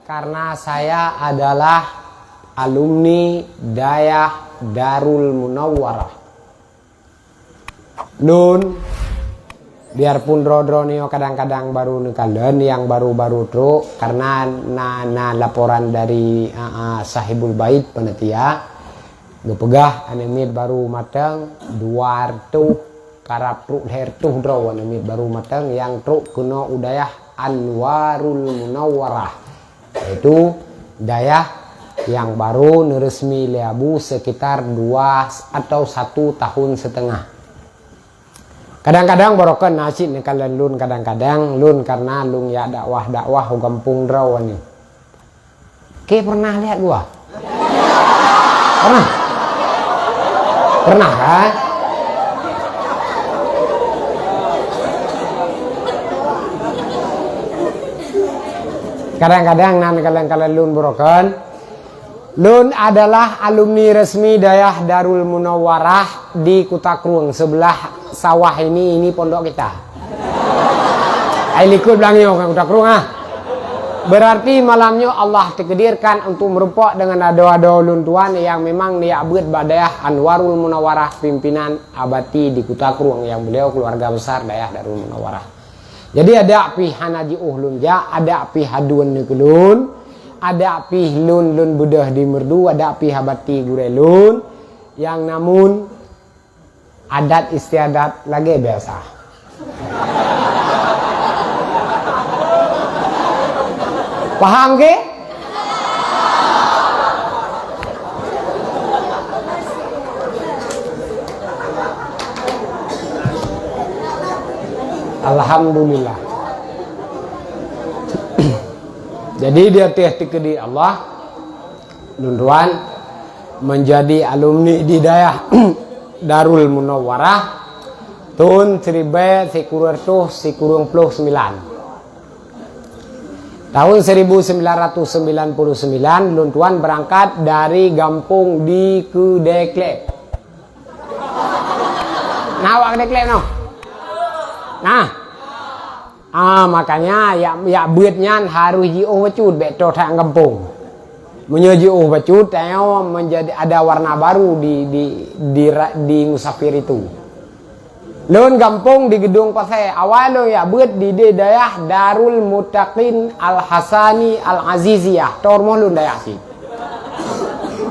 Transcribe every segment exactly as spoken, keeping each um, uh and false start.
Karena saya adalah alumni Dayah Darul Munawwarah. Lôn, biarpun droe-droe nyoe kadang-kadang baru neukalon, nyang baru-baru trok, karena na, na laporan dari, a, a, Sahibul Bait Panitia, geupeugah aneuk miet baru mateng dua reutôh, karab trok lhèe reutôh droe aneuk miet baru mateng nyang trok keunoe u dayah Anwarul Munawwarah, yaitu dayah nyang baru neuresmi lé Abu sekitar dua atau satu tahun setengah. Kadang-kadang barokon na cit neukalon lôn, kadang-kadang lôn karena lôn jak dakwah-dakwah u gampông droe nyoe. Oke, pernah lihat gua? Pernah? Pernah, kan? Kadang-kadang na neukalon-kalon lôn barokon. Lôn adalah alumni resmi Dayah Darul Munawwarah di Kuta Krueng, sebelah sawah ini, ini pondok kita. Ai likot beulangio kan Kuta Krueng, ah. Berarti malam nyoe Allah takdirkan untuk meureumpok dengan adoe-adoe ulôn tuan nyang memang neujak beuet bak Dayah Anwarul Munawwarah, pimpinan Abati di Kuta Krueng, nyang beliau keluarga besar Dayah Darul Munawwarah. Jadi, adak pih hana jiôh lôn jak, adak pih haduen neu keu lôn, adak pih lôn, lôn beudôh di Meureudu, adak pih Abati gurée lôn, nyang namun adat istiadat lagée biasa. Paham ke? Alhamdulillah. Jadi, di ateueh teukeudi Allah, lôn tuan menjadi alumni di Dayah Darul Munawwarah tahun seribu sembilan ratus sembilan puluh sembilan. Tahun seribu sembilan ratus sembilan puluh sembilan, lôn tuan berangkat dari gampông di Keudè Klep. Na awak Keudè Klep nyoe? Nah. Ah, makanya jak, jak beuet nyan harôh jiôh bacut, bék troh that gampông. Meunyoe jiôh bacut, tanyoe menjadi ada warna baru di, di, di ra-, di musafir itu. Lôn gampông di Geudong Pasè. Awai lôn jak beuet di, di dayah Darul Muttaqin Al-Hasani Al-Aziziyah. Toh rumoh lôn dayah sit.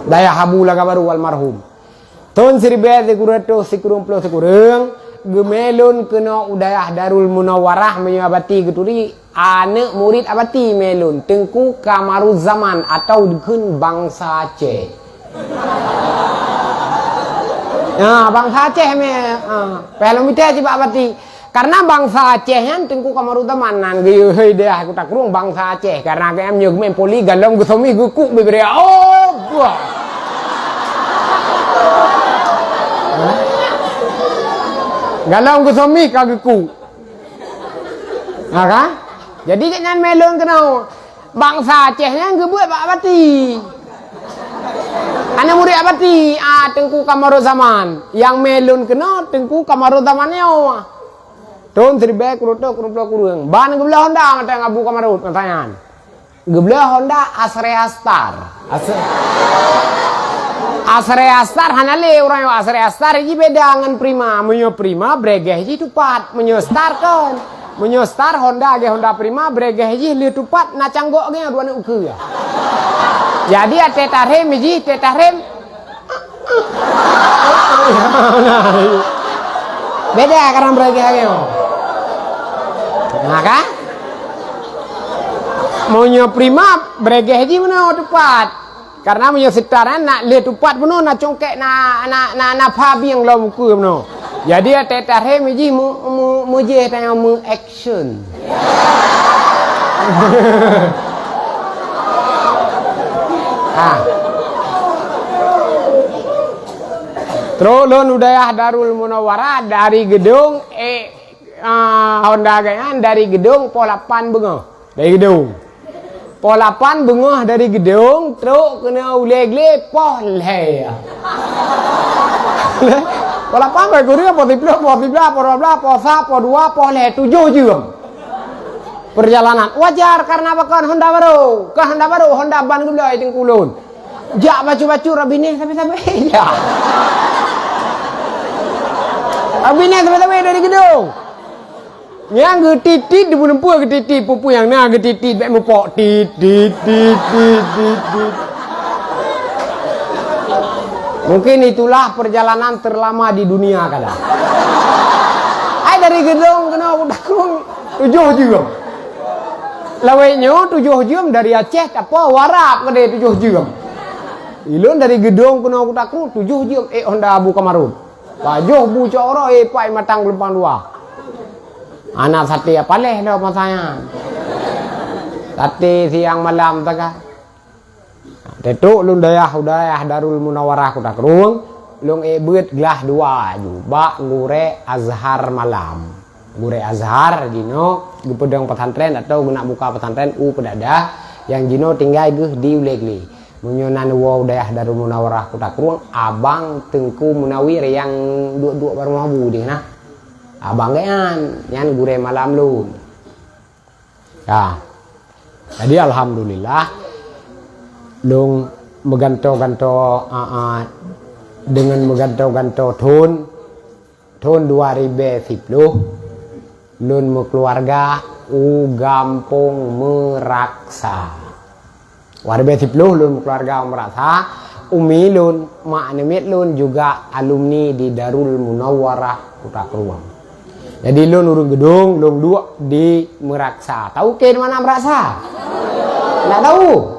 Dayah Abu Laga Baru almarhum. Thôn siribèe sikureueng reutôh sikureueng ploh sikureueng, geumè lôn keunoe u dayah Darul Munawwarah meunyoe Abati geuturi, aneuk murit Abati mè lôn, Teungku Kamaruzzaman atau dikheun bansa Aceh. Ya, bansa Aceh mè, ha, payah lôn mita cit bak Abati. Karena bansa Aceh nyan Teungku Kamaruzzaman nan geuyue hôi dayah Kuta Krueng bansa Aceh. Karena geuhnyan meunyoe geumè poli galom geusomi geukuk bibiré. Oh, buah. Galom geusomi ka geukuk. Ha, kan? Jadi geuhnyan mè lôn keunoe. Bansa Aceh nyan geubeuet bak Abati. Aneuk murit Abati, ah, Teungku Kamaruzzaman. Nyang mè lôn keunoe Teungku Kamaruzzaman nyoe. Thôn siribèe sikureueng reutôh sikureueng ploh sikureueng. Ban geubloe Honda mantong Abu Kamarut masa nyan. Geubloe Honda Astrea Star. Ast-, Astrea Star hana lé ureueng nyoe Astrea Star jih beda ngon Prima. Meunyoe Prima bregeh jih tupat. Meunyoe Star kon. Meunyoe Star Honda gèt Honda Prima bregeh jih lheueh tupat na canggok geuh dua aneuk ukeue. Jadi até tarhem jih, até tarhem Beda karang bregeh lagèe nyoe. Nah, kan? Meunyoe Prima, bregeh jih meunoe tupat. Karena meunyoe Star nyan, nak lheueh tupat meunoe, na congkèk, na, na, na, na pha bieng lom ukeue meunoe. Jadi, até tarhem jih meu-, meu-, meujih tanyoe meu-, Action. Ha. Trok lôn u dayah Darul Munawwarah dari Geudong, eh, ah, Honda geuhnyan dari Geudong poh lapan beungoh. Dari Geudong. Poh lapan beungoh dari Geudong, trok keunoe u Legle poh lhèe. Poh lapan bak kureueng, poh siploh, poh siblaih, poh dua blaih, poh sa, poh dua, poh lhèe, tujoh jeuem. Perjalanan wajar karena pakon Honda baru. Kan Honda baru, Honda ban geublôi teungku lôn. Jak bacut-bacut, Rabineh sabe-sabe. Ya. Rabineh sabe-sabe dari gedung. Nyang geutitit di buleuen peue geutitit, peue-peue nyang na geutitit, bèk mupok, tit, tit, tit, tit, tit, tit. Mungkin itulah perjalanan terlama di dunia kadang. Ai dari gedung keunoe Kuta Krueng tujoh jeuem. Lawét nyoe tujoh jeuem dari Aceh tapo Warab keudeh tujoh jeuem. Ilôn dari gedung keunoe Kuta Krueng tujoh jeuem, eh, Honda Abu Kamarun. Pajoh bu cok uroe, eh, pai matang geulumpang dua. Hana saté apaleh lom masa nyan. Saté siang malam taga. Teutôk lôn dayah u dayah Darul Munawarah Kuta Krueng, lôn ék beuet glah dua aju bak gurée Azhar malam. Gurée Azhar jinoe geupeudong pesantren atau geunak buka pesantren u Peudadah nyang jinoe tinggai geuh di Ulee Glé. Meunyoe na neuwoe u dayah Darul Munawarah Kuta Krueng, abang Teungku Munawir nyang duek-duek bak rumoh bu deh na. Abang geuh nyan, nyan gurée malam lôn. Ya. Jadi alhamdulillah lôn meugantoe-gantoe, a, a, deungon meugantoe-gantoe thon, thon dua ribèe siploh lôn meukeuluwarga u Gampông Meuraksa. Dua ribèe siploh lôn meukeuluwarga u Meuraksa, umi lôn, mak namiet lôn juga alumni di Darul Munawarah Kuta Krueng. Jadi lôn ureueng Geudong, lôn duek di Meuraksa. Tahu ke di mana Meuraksa? Ndak tahu?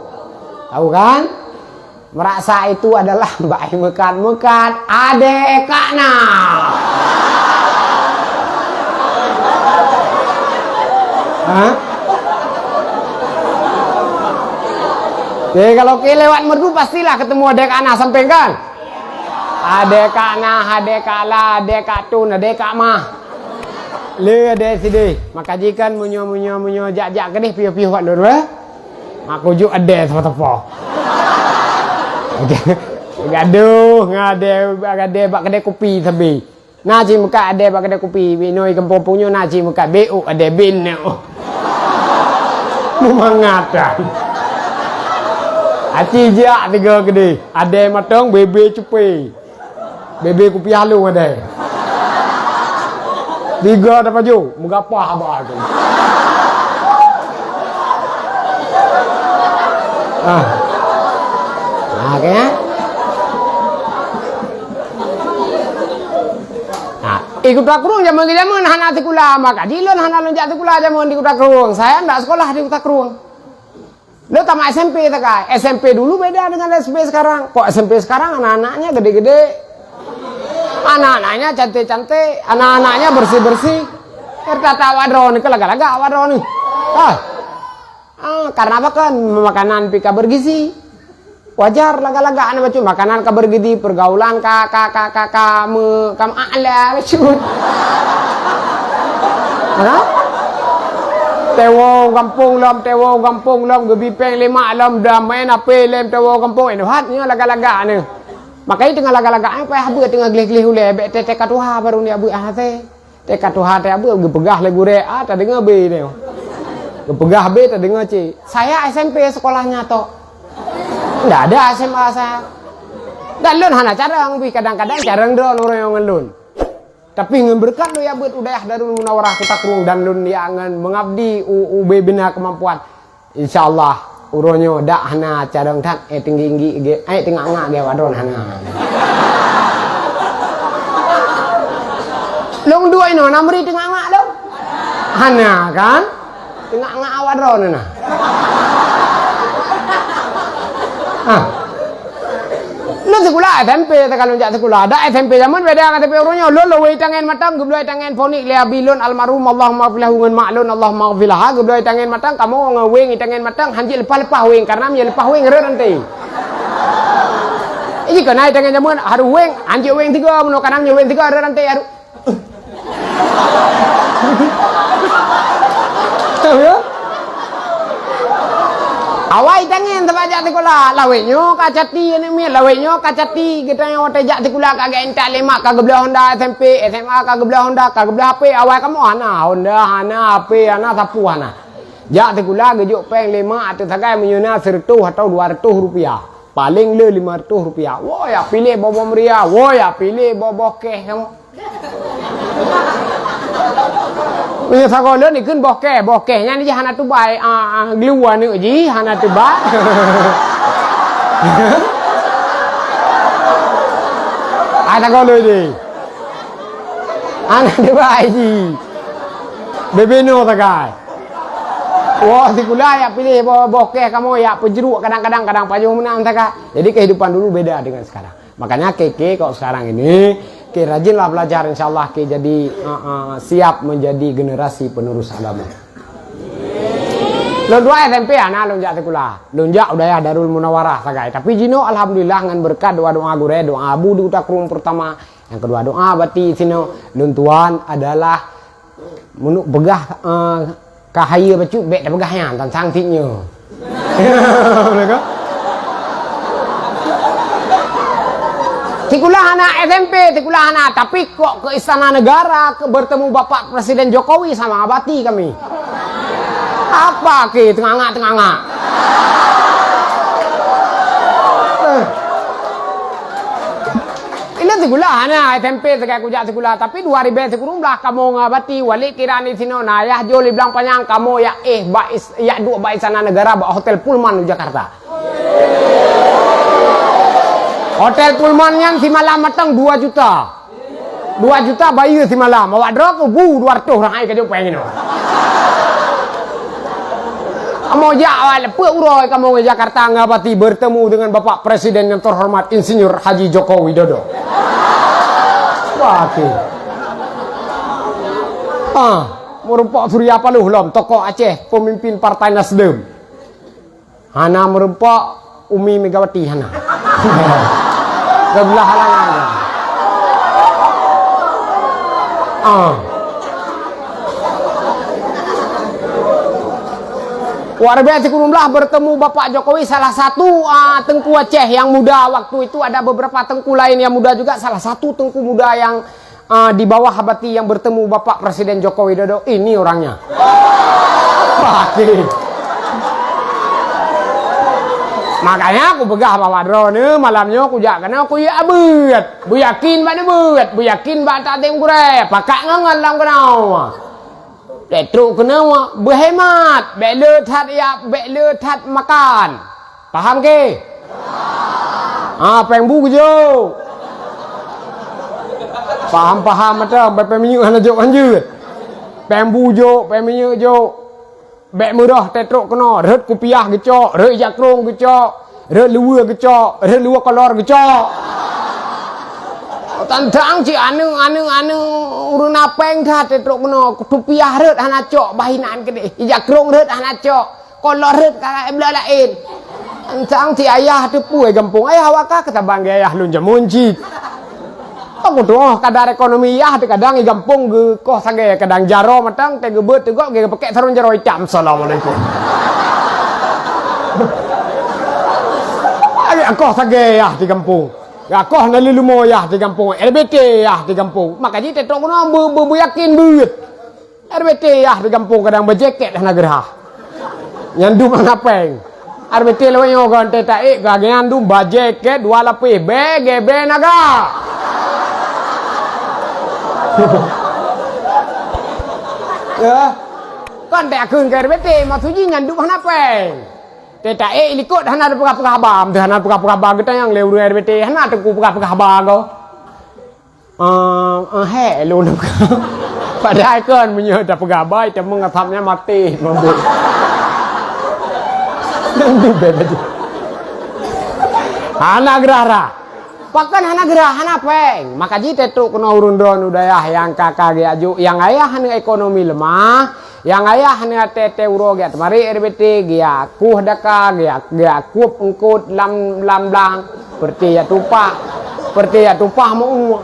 Tahu kan? Meuraksa itu adalah bak meukat-meukat adek kak na. Hah? Jadi kalau ke lewat Meureudu pastilah ketemu adek kak na sampéng kan? Adek kak na, adek kak la, adek kak tun, adek kak mah. Le adek sideh. Maka jikan meunyoe, meunyoe, meunyoe jak-jak keudeh piôh-piôh bak lôn weh. Mak kujuk adek sapo-sapo. Gadoh ngon adek, adek bak keudè kupi sabe. Na cit meukat adek bak keudè kupi, binoe gampông punyo na cit meukat beu adek bin nyoe. Meumangat kan. Aci jak tiga keudeh, adek matong bebe cupe. Bebe kupi halong adek. Tiga tapaju, meugapah haba tu. Ah. Ah, oke, ya? Nah, eh, Kuta Krueng jameun keu jameun hana sikula, maka jilon hana lôn jak sikula jameun di Kuta Krueng. Saya ndak sekolah di Kuta Krueng. Lôn tamat S M P takai. S M P dulu beda dengan S M P sekarang. Kok S M P sekarang anak-anaknya gede-gede. Anak-anaknya cantik-cantik, anak-anaknya bersih-bersih. Ternyata awak droeneuh keu lagak-lagak awak droeneuh. Ah. Ah, karena apa kan? Makanan pih ka bergizi. Wajar lagak-lagak aneuk bacut makanan ka bergizi, pergaulan ka, ka, ka, ka, ka me-, ka meu'ala bacut. Ha? Tewoe gampông lom, tewoe gampông lom, geubi péng lé mak lom, dah main H P lom tewoe gampông, eh, nuhat nyoe lagak-lagak nyoe. Makajih teungoh lagak-lagak nyoe payah beuet teungoh gleh-gleh ulèe, bèk teuka teuka tuha baru neujak beuet hase. Teuka tuha teuka beuet geupeugah lé gurèe A, tadeungoe B nyoe. Geupeugah B, tadeungoe C. Saya S M P sekolahnya tok. Ndak ada S M A saya. Dan lôn hana carông pih, kadang-kadang carông droeneuh ureueng ngon lôn. Tapi ngon beureukat lôn jak beuet u dayah Darul Munawarah Kuta Krueng dan lôn jak ngon meungabdi u, u bubena keumampuan. Insya Allah, uroe nyoe dak hana carông that, eh, tinggi-tinggi ge, eh, teungak-ngak ge wadon hana. Lôn duek inoe na meuri teungak-ngak lôn? Hana kan? Teungak-ngak wadon na. Ha. Lôn sikula S M P, takalon jak sikula. Dak S M P jameun beda ngon S M P uroe nyoe. Lôn lôn wéh tangen matang, geubloe tangen fonik lé abi lôn almarhum, Allahumma ghfir lahu, ngon mak lôn, Allahumma ghfir laha, geubloe tangen matang, kamoe ngon wéng tangen matang, hanjeuet leupah-leupah wéng, karena meunyo leupah wéng rhot ranté. Ih, jikheun na tangen jameun, harôh wéng, hanjeuet wéng tiga, meunoe kana meunyo wéng tiga rhot ranté, harôh. Tahu ya? Awai tangen teuma jak sikula. Lawét nyoe ka cati aneuk miet, lawét nyoe ka cati. Geutanyoe watèe jak sikula ka geuintat lé mak, ka geubloe Honda S M P, S M A ka geubloe Honda, ka geubloe H P. Awai kamoe hana Honda, hana H P, hana sapu, hana. Jak sikula geujok péng lé mak ateueh sagai meunyoe na sireutôh atawa dua reutôh rupiah. Paleng le lima reutôh rupiah. Woe, jak piléh boh-boh meuria, woe, jak piléh boh-boh keh kamoe. Meunyoe sagoe lôn ikheun boh keh, boh keh nyan jih hana tubai, ah, ah, geuluwa aneuk jih hana tubai. Ai sagoe lôn jih. Hana tubai jih. Bebeno sagai. Woe sikula jak piléh boh, boh keh kamoe jak peujruk kadang-kadang, kadang pajoh meunang sagai. Jadi kehidupan dulu beda dengan sekarang. Makanya keke kok sekarang ini, ke rajinlah belajar, insya Allah ke jadi, uh, uh, siap menjadi generasi penerus agama. Lôn dua S M P hana lôn jak sikula. Lôn jak u dayah Darul Munawarah sagai. Tapi jinoe alhamdulillah ngon beureukat doa-doa gurée, doa abu di Uta Krueng Pertama, nyang keudua doa bati sinoe, lôn tuan adalah meunuk peugah, eh, ka hayeue bacut bék tapeugah nyan, tan sang cit nyoe. Sikula hana S M P, sikula hana, tapi kok ke Istana Negara, ke bertemu Bapak Presiden Jokowi sama bati kami. Apa ke tengangak-tengangak? Eh. Ilôn sikula hana S M P sagai kujak sikula, tapi dua ribèe sikureueng blaih kamoe ngon bati, Walid Kiran di sinoe, na ayah Jol di Blang Panyang, kamoe jak éh bak is-, jak duek bak Istana Negara bak Hotel Pullman di Jakarta. Hotel Pullman nyan simalam mantong dua juta. Dua juta bayeue simalam, awak droe keuh bu dua reutôh orang ai ka jok péng inoe. Kamoe jak awak leupeuet uroe kamoe ngon Jakarta ngon bati bertemu dengan Bapak Presiden yang terhormat Insinyur Haji Joko Widodo. Wah, oke. Ah, meurumpok Surya Paloh lom, tokoh Aceh, pemimpin Partai Nasdem. Hana meurumpok Umi Megawati hana. Geublah halangan. Ah. Dua ribèe sikureueng blaih bertemu Bapak Jokowi, salah satu, ah, Teungku Aceh yang muda waktu itu, ada beberapa teungku lain yang muda juga, salah satu teungku muda yang, ah, di bawah bati yang bertemu Bapak Presiden Joko Widodo, ini orangnya. Wah, oke. Makanya aku peugah bahwa droeneuh malam nyoe kujak keunoe kuyue abeuet. Beuyakin bak neubeuet, beuyakin bak takzim gurèe, pakat ngon-ngon lam keunoe. Bèk trok keunoe, beuhemat, bèk le that jak, bèk le that makan. Paham ke? Ah, péng bu geujok. Paham-paham mantong, péng minyeuk hana jok hanjeuet. Péng bu jok, péng minyeuk jok. Bèk meurah teutrok keunoe, rhot kupiah geucok, rhot ija krông geucok, rhot luweue geucok, rhot luweue kolor geucok. Tantang cit aneuk, aneuk, aneuk ureueng na péng that teutrok keunoe, kupiah rhot hana cok, bah inan keudeh, ija krông rhot hana cok, kolor rhot ka blah laén. Tantang cit ayah teuh peue gampông, ayah awak ka keusaban geuh ayah lôn jameun cit. Aku tuoh kadar ekonomi yah teuh kadang i gampông geukoh sagai, kadang jaroe mantong teuh geubeuet teugok geupakék sarong jaroe itam. Assalamualaikum. Agak koh sagai yah di gampông. Gakoh na leumo yah di gampông, L B T yah di gampông. Maka jih teutrok keunoe beu-, beu-, beuyakin beuet. R B T yah di gampông kadang bajèkét hana geurhah. Nyan dum hana péng. R B T lawét nyoe gantée taék ka nyan dum bajèkét dua lapéh bèe gèbèe naga. Ya. Kon teuakheun keu R B T maksud jih nyan dum hana péng. Teuh taék likot hana teupeugah-peugah haba, teuh hana teupeugah-peugah haba geutanyong lé ureueng R B T hana teungku peugah-peugah haba ko. Ah, ah, hék lôn. Padahai kon meunyoe tapeugah bai, teuma ngasapnya maté mabuk. Hana geurara. Pakon hana geurara, hana péng. Maka jih teutrok keunoe ureueng droeneuh dayah nyang ka-ka geuyak jok, nyang ayah aneuk ekonomi leumah, Nyang ayah nyan teuh-teuh uroe geujak teumarit R B T, geujak kueh daka, geujak, geujak kueb eungkôt lam, lam blang, peureuté jak tupah, peureuté jak tupah meu-ue.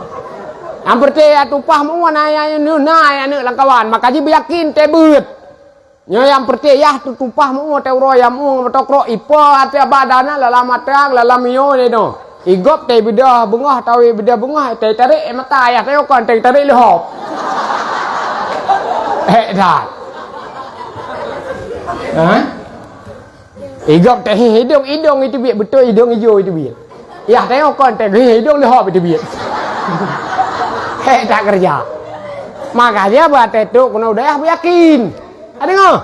Nyang peureuté jak tupah meu-ue na nyang nyoe na nyang aneuk lam kawan, maka jih beuyakin teuh beuet. Nyoe nyang peureuté yah tupah meu-ue teuh uroe nyang meu-ue ngon meutokrok ipo ateueh badan na lam atang lam miyueb nyoe. Igop teuh beudôh beungoh, tawi beudôh beungoh, teuh tarék mata ayah teuh kon teuh tarék leuhop. Hék that. Ha? Igop teuh hidong, idong itu biet beutôi, idong ijo itu biet. Yah tengok kon teuh hidong leuhop itu biet. Hek tak kerja. Makanya bah tetuk kena udah yakin. Ada ngah?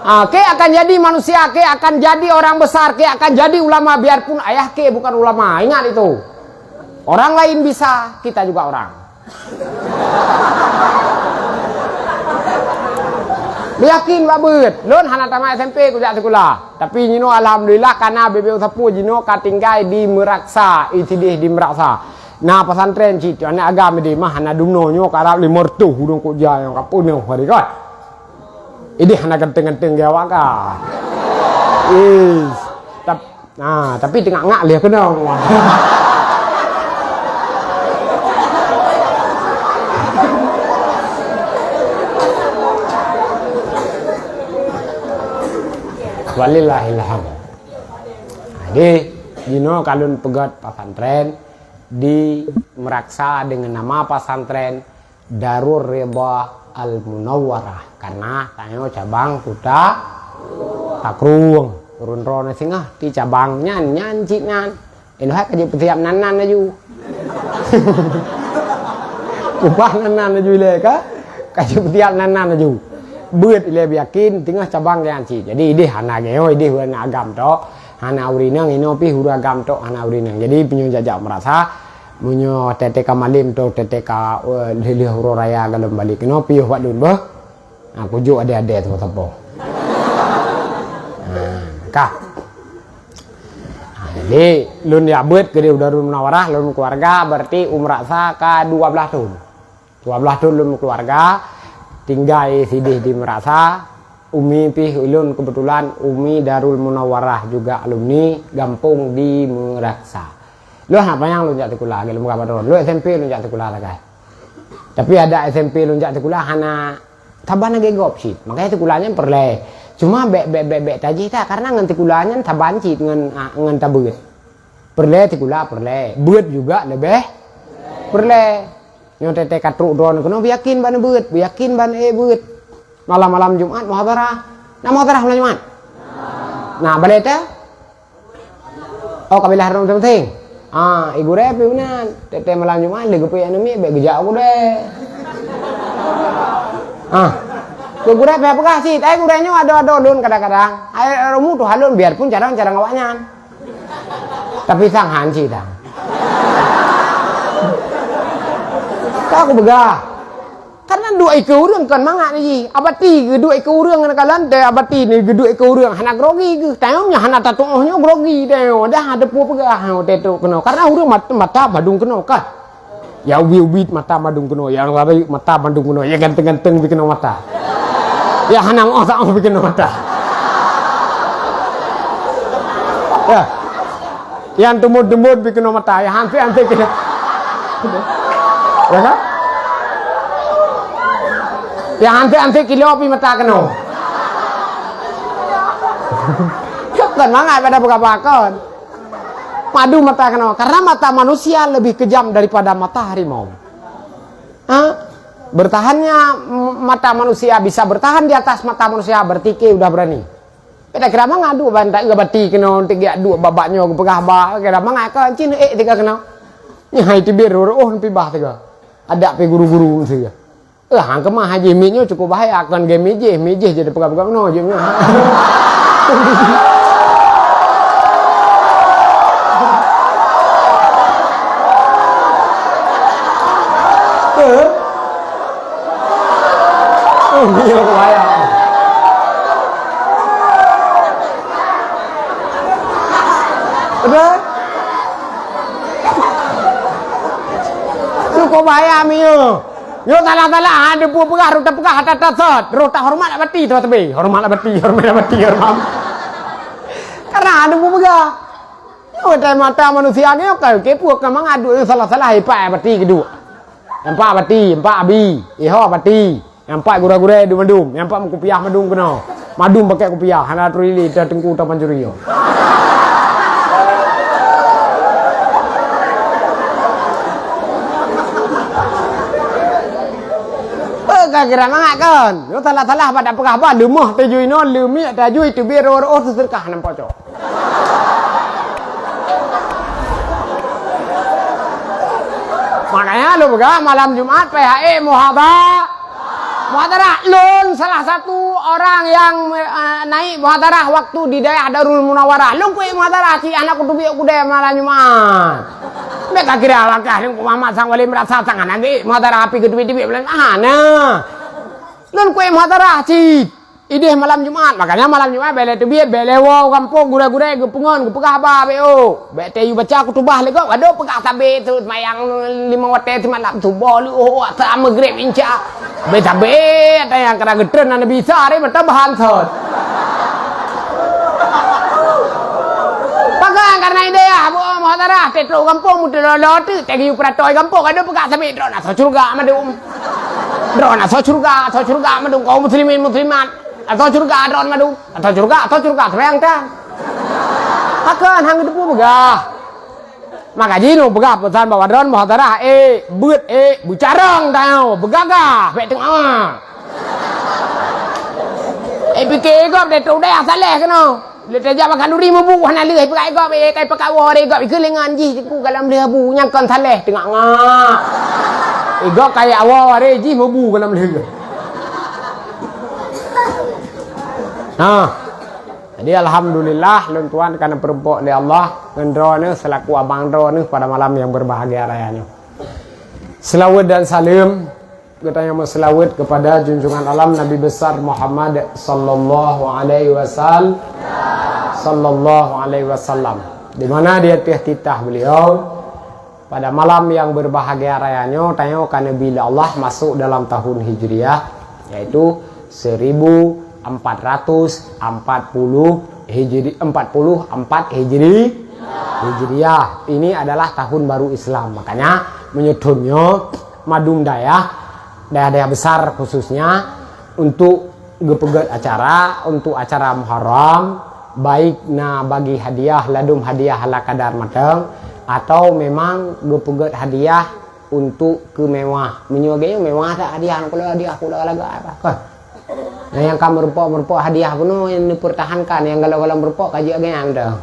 Ah, kek akan jadi manusia, kek akan jadi orang besar, kek akan jadi ulama, biarpun ayah kek bukan ulama. Ingat itu. Orang lain bisa, kita juga orang. Yakin bak beuet. Lôn hana tamat S M P kujak sikula. Tapi jinoe alhamdulillah kana bebe sapu jinoe ka tinggai di Meraksa, isideh di Meraksa. Na pesantren cit, aneuk agam di mah hana dumno nyoe karab lima reutôh ureueng kujak nyang ka peunoh hari kan. Ideh hana ganteng-ganteng gaya awak ka. Is. Tap-, nah, tapi tengah ngak leh kena. Walillahilhamd. Jadi, jinoe kalon peugöt pesantren di Meraksa dengan nama pesantren Darur Ridha Al Munawwarah, karena tanyoe cabang Kuta Takrueng. Ureueng droeneuh singoh di cabang nyan, nyan cit nyan. Ilhak ka jipeusiap nan-nan laju. Ubah nan-nan laju ilée ka, ka jipeusiap nan-nan laju. Beuet ilée biyakin teungoh cabang nyan cit. Jadi ideh hana nyoe, ideh ureueng agam tok, hana ureueng inong, inoe pih ureueng agam tok hana ureueng inong. Jadi meunyoe jak-jak Meraksa, meunyoe teuka malem tu teuka, eh, lheueh-lheueh uroe raya galom balek keunoe piôh bak lôn beuh. Ha, kujok adé-adé tu sapo. Ha, ka. Ha, jadi lôn jak beuet keu di Darul Munawarah, lôn keluarga berarti u Meraksa ka dua belas thon. Dua belas thon lôn keluarga tinggai sideh di Meraksa. Umi pih ulôn kebetulan umi Darul Munawarah juga alumni gampông di Meraksa. Lôn hana panyang lôn jak sikula lagée lôn peugah bak droe. Lôn S M P lôn jak sikula sagai. Tapi adak S M P lôn jak sikula hana saban lagée gob cit. Makanya sikula nyan peureulée. Cuma bék, bék, bék, bék tajih that karena ngon sikula nyan saban cit ngon, ah, ngon tabeuet. Peureulée sikula peureulée. Beuet juga leubeh peureulée. Nyoe teuka trok droeneuh keunoe beuyakin ban beuet, beuyakin ban ék beuet. Malam-malam Jumat muhadharah. Na muhadharah malam Jumat? Na balée teuh? Oh, kabilah droe meuting-meuting. Ah, i gurée pih meunan. Teuka malam Jumat lé geupeuék aneuk miet bék geujak u gurée. Ah. Keu gurée pih peugah cit, ai gurée nyoe adoe-adoe lôn kadang-kadang. Ai rumoh tuha lôn biarpun carông-carông awaknyan. Tapi sang han cit dang. Ka kupeugah. Karena duek ikeue ureuëng kon mangat jih. Abati geuduek ikeue ureuëng ngon kalon teuh abati ni geuduek ikeue ureuëng hana grogi geuh. Tanyoe nyoe hana tatuoh nyoe grogi tanyoe. Dah ada peue peugah nyoe teuh keunoe. Karena ureuëng mat-, mata badong keunoe kan. Ya ubi-ubi mata badong keunoe, ya rayeuk mata badong keunoe, ya ganteng-ganteng bikeunoe mata. Ya hana ngoh saoh bikeunoe mata. Ya. Nyang tumut-tumut pi keunoe mata, nyang hansék-hansék keunoe. Ya kan? Nyang hansék-hansék kilo pi mata keunoe. Kon mangat pada beugapa kon. Madu mata keunoe. Karena mata manusia lebih kejam daripada mata harimau. Ha? Bertahannya m-, mata manusia bisa bertahan di atas mata manusia, berarti ke udah berani. Beda kira mangat duek ban tak bati keunoe, untuk geujak duek babak nyoe geupeugah ba, kira mangat ka cin ék tiga keunoe. Nyan hai teubiet roh-roh pibah tiga. Adak pi guru-guru tiga. Eh, hang keumah haji miet nyoe cukup bahaya, kon gé mijéh, mijéh jadi peugah-peugah keunoe jeuet nyoe. Eh? Oh, iya, bahaya. Betul? Cukup bahaya, Mio. Yo, salah-salah, ha, dia buat peugah, rota peugah, hata tasat. Rota hormat nak bati, tu tebe. Hormat nak bati, hormat nak bati, hormat. Karena ada buat peugah. Yo, dari mata manusia ni, oke, oke, buat ke mangat duek salah-salah, hebat bati kedua. Empat bati, empat abi, iho bati. Nyang pat gurée-gurée di mandum, nyang pat meukupiah mandum keunoe. Mandum pakai kupiah, hana turi lé ta teungku ta pancuri nyoe. Eh, Ka kira mangat kan? Nyoe salah-salah bak tapeugah haba, leumoh tajui inoe, leumiek tajui, teubiet roh-roh, teuseudekah nam pocok. Makanya lôn peugah malam Jumat P H E muhadha-, muhadharah. Lôn salah satu orang yang, eh, naik muhadharah waktu di daerah Darul Munawwarah. Lôn kuék muhadharah cit hana kuteubiet u keudè malam Jumat. Bèk kakira langkah lôn keu Muhammad sang wali meurasa sang hana geuék muhadharah api geuteubiet-teubiet bulan. Ah, nah. Lôn kuék muhadharah cit. Idéh malam Jumat, makanya malam Jumat bèk lé teubiet, bèk lé woe u gampông gurèe-gurèe geupeungon, geupeugah haba bèk. Bèk tayue baca khutubah lé gob, adoe peugah sabé teuk seumayang limong watèe simalam, suboh, luhô, asa, maghrib, isya. Bèk sabé, ata nyang kana geutreun Nabi Isa, hari mata bahan sot. Pakon karena idéh, ah, bu, muhadharah, teutrok u gampông, meuteulolo teuk, teugiyu peuratoe gampông, adoe peugah sabé, droeneuh asoe syeuruga mandum. Droeneuh asoe syeuruga, asoe syeuruga mandum kaum muslimin muslimat. Asoe syeuruga droeneuh mandum. Asoe syeuruga, asoe syeuruga, seumbahyang tan. Pakon hana geuteupeue peugah. Maka jinoe peugah peusan bak droeneuh muhadharah, eh, beuet, eh, beucarông tanyoe, beugagah, bèk teungoh. Eh, pike gob deh tu deh saleh keunoe. Lé tajak bak khanduri mubu hana lheueh, ipeugah i gob, eh, kai peukawo hari gob, ikeu lengan jih teungku goh lom lheueh abu, nyang kon saleh teungak-ngak. I gob kai awo hari jih mubu goh lom lheueh. Ha. Jadi alhamdulillah lôn tuan ka neupeurumpok lé Allah ngon droeneuh selaku abang droeneuh pada malam yang berbahagia raya nyoe. Selawat dan salam Geutanyoe meuseulaweuet keupada junjungan alam Nabi Besar Muhammad sallallahu alaihi wasal-, sallallahu alaihi wasallam. Di mana di ateueh titah beliau, pada malam yang berbahagia raya nyoe, tanyoe ka neubi lé Allah masuk dalam tahun Hijriah, yaitu seribu empat ratus empat puluh Hijri-, empat puluh empat Hijri-, Hijriah. Ini adalah tahun baru Islam. Makanya, meunyoe thon nyoe, mandum dayah, dayah-dayah besar khususnya, untuk geupeugét acara, untuk acara Muharram, baik na bagi hadiah, ladum hadiah ala kadar mantong, atau memang geupeugét hadiah untuk keu mewah. Meunyoe geutanyoe mewah that hadiah, kalau hadiah pula lagak apa? Kan? Nah, nyang ka meurumpok-meurumpok hadiah bunoe nyang neupeurtahankan, nyang galak-galak meurumpok ka jeuet geuh nyan mantong.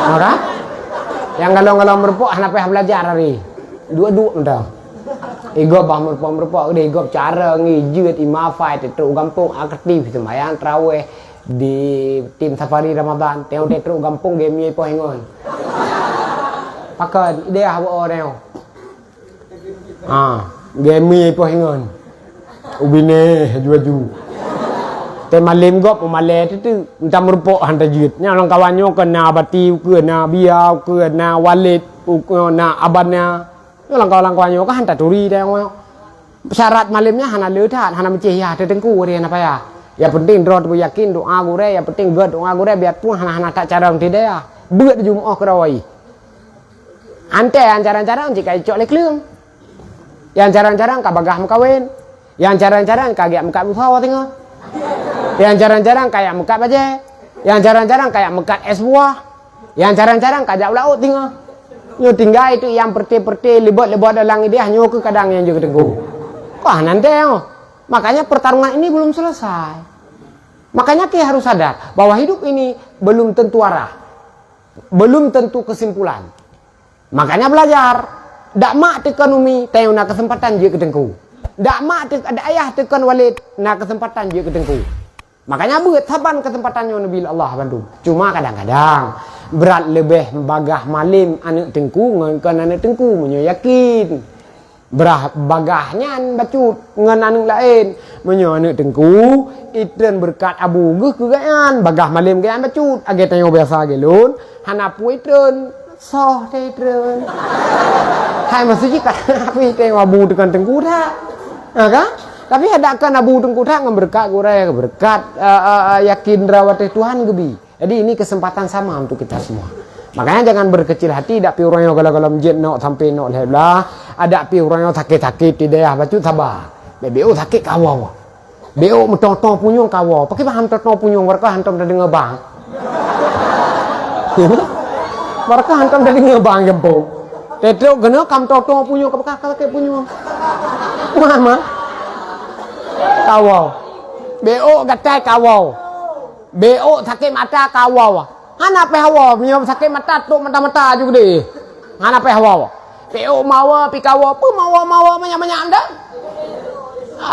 Maka, nyang galak-galak meurumpok hana payah belajar hari. Duek-duek mantong. I gob bah meurumpok-meurumpok, i gob cara ngi jeuet i mafai teutrok gampông aktif seumayang tarawih di tim safari Ramadan, teutrok gampông geumié poh ingon. Pakon idéh haba o nyoe. Ha, geumié poh ingon. Ubinéh aju-aju. Teumalém gob peumalée teuteu, entah meurumpok han tajeuet. Nyang lam kawan nyoe keu na bati ukeue, na bia ukeue, na walét ukeue, na abana. Nyoe lam kawan-kawan nyoe kan han taturi dah nyoe. Syarat malém nyan hana le that, hana meucéh yah teuteungku, hari hana payah. Yang penting droe teupeue yakin doa gurée, yang penting gét doa gurée, biar pun hana-hana that carông ti dayah. Beuet jumeu'oh keudawai. Antée nyang carang-carang cit ka icok lé kleueng. Nyang carang-carang ka bagah meukawen. Nyang carang-carang ka geujak meukat busa singoh. Nyang carang-carang ka jak meukat bajée. Nyang carang-carang ka jak meukat es buah. Nyang carang-carang ka jak u laôt singoh. Nyoe tinggai tu nyang peureuté-peureuté, leubot-leubot dalam idéh nyoe keu kadang nyang jeuet keu teungku. Wah, nan teuh. Makanya pertarungan ini belum selesai. Makanya kita harus sadar bahwa hidup ini belum tentu arah. Belum tentu kesimpulan. Makanya belajar. Dak mak teukon umi, tanyoe na keuseumpatan jeuet keu teungku. Dak mak teuk-, dak ayah teukon walét, na keuseumpatan jeuet keu teungku. Makanya beuet saban keuseumpatan nyoe neubi lé Allah bandum. Cuma kadang-kadang brat leubeh bagah malém aneuëk teungku ngon kon aneuëk teungku meunyoe yakin. Brah bagah nyan bacut ngon aneuëk laén. Meunyoe aneuëk teungku, itreun beureukat abu geuh keu gobnyan, bagah malém gobnyan bacut. Lagée tanyoe biasa lagée lôn, hana peue itreun, soh teuh itreun. Hai maksud jih ka hana peue itreun abu teukon teungku that. Ha, kan? Tapi adak kon abu teungku that ngon beureukat gurée, beureukat, eh, eh, eh, yakin droe watée Tuhan geubi. Jadi, ini kesempatan sama untuk kita semua. Makanya jangan berkecil hati, dak pi uroe nyoe galak-galak meujeut nok sampai nok lhée blah, adak pi uroe nyoe sakét-sakét di dayah bacut saba. Bèk, bèk sakét kawoe. Bèk meutoh-toh punyueng kawoe. Pakri bah meutoh-toh punyueng, barokah hantom tadeungoe bang. Barokah hantom tadeungoe bang gampông. Tetrok keunoe kam toto punyo ka beukah ka sakét punyo. Mama. Kawoe. Beok gatai kawoe. Beok sakét mata kawoe. Hana pih hawa, meunyoe sakét mata, tok mata-mata aju geude. Hana pih hawa. Peumawa, pikawa, peumawa-mawa, manyak-manyak anda.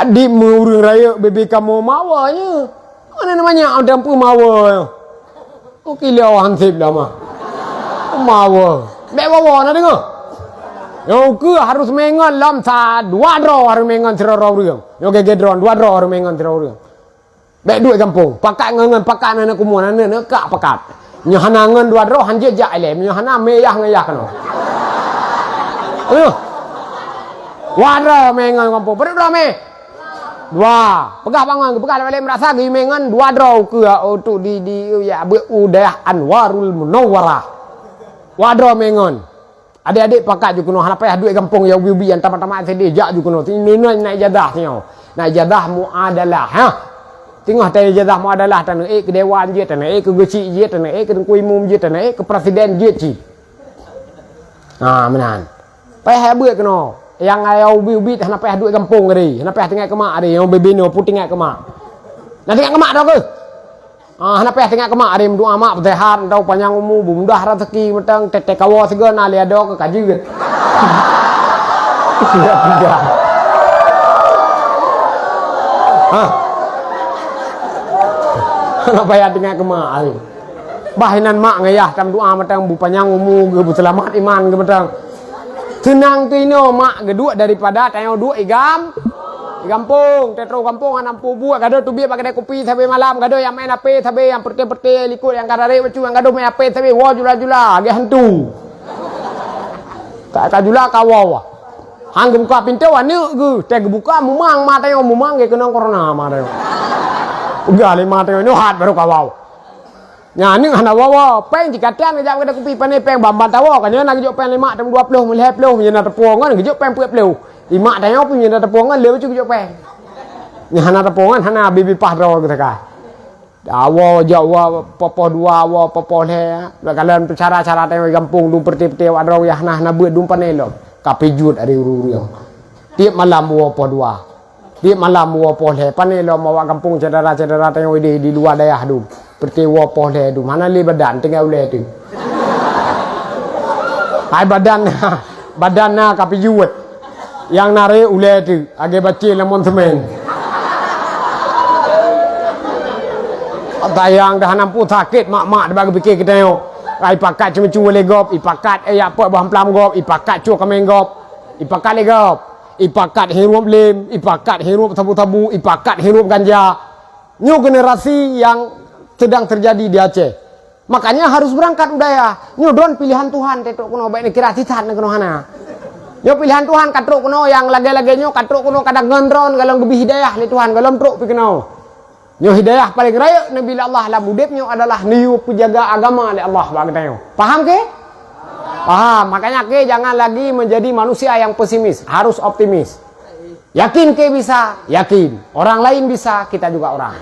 Adik meu ureueng rayeuk bebe kamoe mawa nyoe. Mana namanya ada peumawa. Oh, kilo hansip dah mah. Peumawa. Bek wawa na deungoe. Nyoe ukeue harus mengon lom sa dua droe harus mengon sidroe ureueng. Nyoe gege droe dua droe harus mengon sidroe ureueng. Bèk duek gampông, pakat ngon, ngon pakat aneuk kumuen, aneuk, aneuk kak pakat. Nyoe hana ngon dua droe, han jeuet jak ilèe. Nyoe hana, mé yah ngon yah keunoe. Ayoh. Dua droe mé ngon gampông. Padum droe mé? Dua. Peugah bangon, peugah lé meurasa geumé ngon dua droe ukeue, untuk di, di, ya, beu u dayah Anwarul Munawwarah. Dua droe mé ngon. Adék-adék pakat ju keunoe, hana payah duek gampông ya ubi-ubi nyang tamat-tamat S D, jak ju keunoe. Ti-, nyoe na ijazah singoh. Na ijazah muadalah, ha. Teungoh ta ijazah muadalah, taneuk ék keu dewan jeuet, taneuk ék keu geuchik jeuet, taneuk ék keu teungku imum jeuet, taneuk ék keu presiden jeuet cit. Ha, meunan. Payah ya buet keunoe. Nyang ya ubi-ubi hana payah duek gampông tadi, hana payah teuingat keu mak tadi, nyang bibinoe pun teuingat keu mak. Na teuingat keu mak dah keuh? Ah, hana payah teuingat keu mak, ari meudoa mak, beuseuhat, mantong panyang umu, beumudah raseuki, mantong teuh-teuh kawoe sigoe na lé adoe keu ka jeuet. Ha. Hana payah teuingat keu mak, ai. Bah inan mak ngon yah tameudoa mantong beupanyang umu geuh, beuseulamat iman geuh mantong. Seunang teuh inoe mak geuduek daripada tanyoe duek i gam-, i gampông. Teutroh gampông hana mampu buet, gadoh teubiet bak keudè kupi sabe malam, gadoh nyang main H P sabe, nyang peureuté-peureuté likot, nyang ka rarék bacut, nyang gadoh main H P sabe, woe jula-jula, lagèe hantu. Ka, ka jula ka woe. Han geubuka pintoe aneuk geuh, teuh geubuka mumang ma tanyoe, mumang geukeunong corona ma tanyoe. Peugah lé ma tanyoe, nyoe hat barô ka woe. Nyan aneuk hana woe-woe, péng jikatan geujak bak keudè kupi, pane péng ban-ban tawoe, ka nyoe na geujok péng lima, teuma dua ploh, lhèe ploh, meunyoe na teupeue ngon geujok péng peuet ploh. Lima tanyoe pih meunyoe na teupeue ngon lé bacut geujok péng. Nyan hana teupeue ngon, hana bibi paih droe geuh teuka. Awoe jak woe poh-poh dua, woe poh-poh lhèe. Lagèe cara-cara tanyoe gampông dum peureuté-peureuté awak droe yah hana, hana beuet dum pane lom. Ka pijuet ari ureueng-ureueng. Tiep malam woe poh dua. Tiep malam woe poh lhèe, pane lom awak gampông syedara-syedara tanyoe di, di luwa dayah dum. Peureuté woe poh lhèe dum, hana lé badan, tinggai ulèe teuh. Hai badan, badan na ka pijuet. Nyang na ré ulèe teuh, lagèe bacil lam amonsemen. Tayang dah hana mampu sakét mak-mak, deuh bak geupike keu tanyoe. Ai pakat ceumeucue lé gob, ipakat, eh, ya, peuet boh amplam gob, ipakat cue kaméng gob, ipakat lé gob. Ipakat hirup lem, ipakat hirup sabu-sabu, ipakat hirup ganja. Nyoe generasi yang sedang terjadi di Aceh. Makanya harus berangkat u dayah. Nyoe droen pilihan Tuhan, teutrok keunoe, bèk neukira sisat na keunoe hana. Nyoe pilihan Tuhan, ka trok keunoe nyang lagèe-lagèe nyoe, ka trok keunoe kadang ngon droen, golom geubri hidayah lé Tuhan, golom trok pih keunoe. Nyoe hidayah paleng rayeuk neubi lé Allah lam udép nyoe adalah neuyue peujaga agama lé Allah bak geutanyoe. Paham keu? Paham. Makanya keu jangan lagi menjadi manusia yang pesimis, harus optimis. Yakin keu bisa? Yakin. Orang lain bisa, kita juga orang.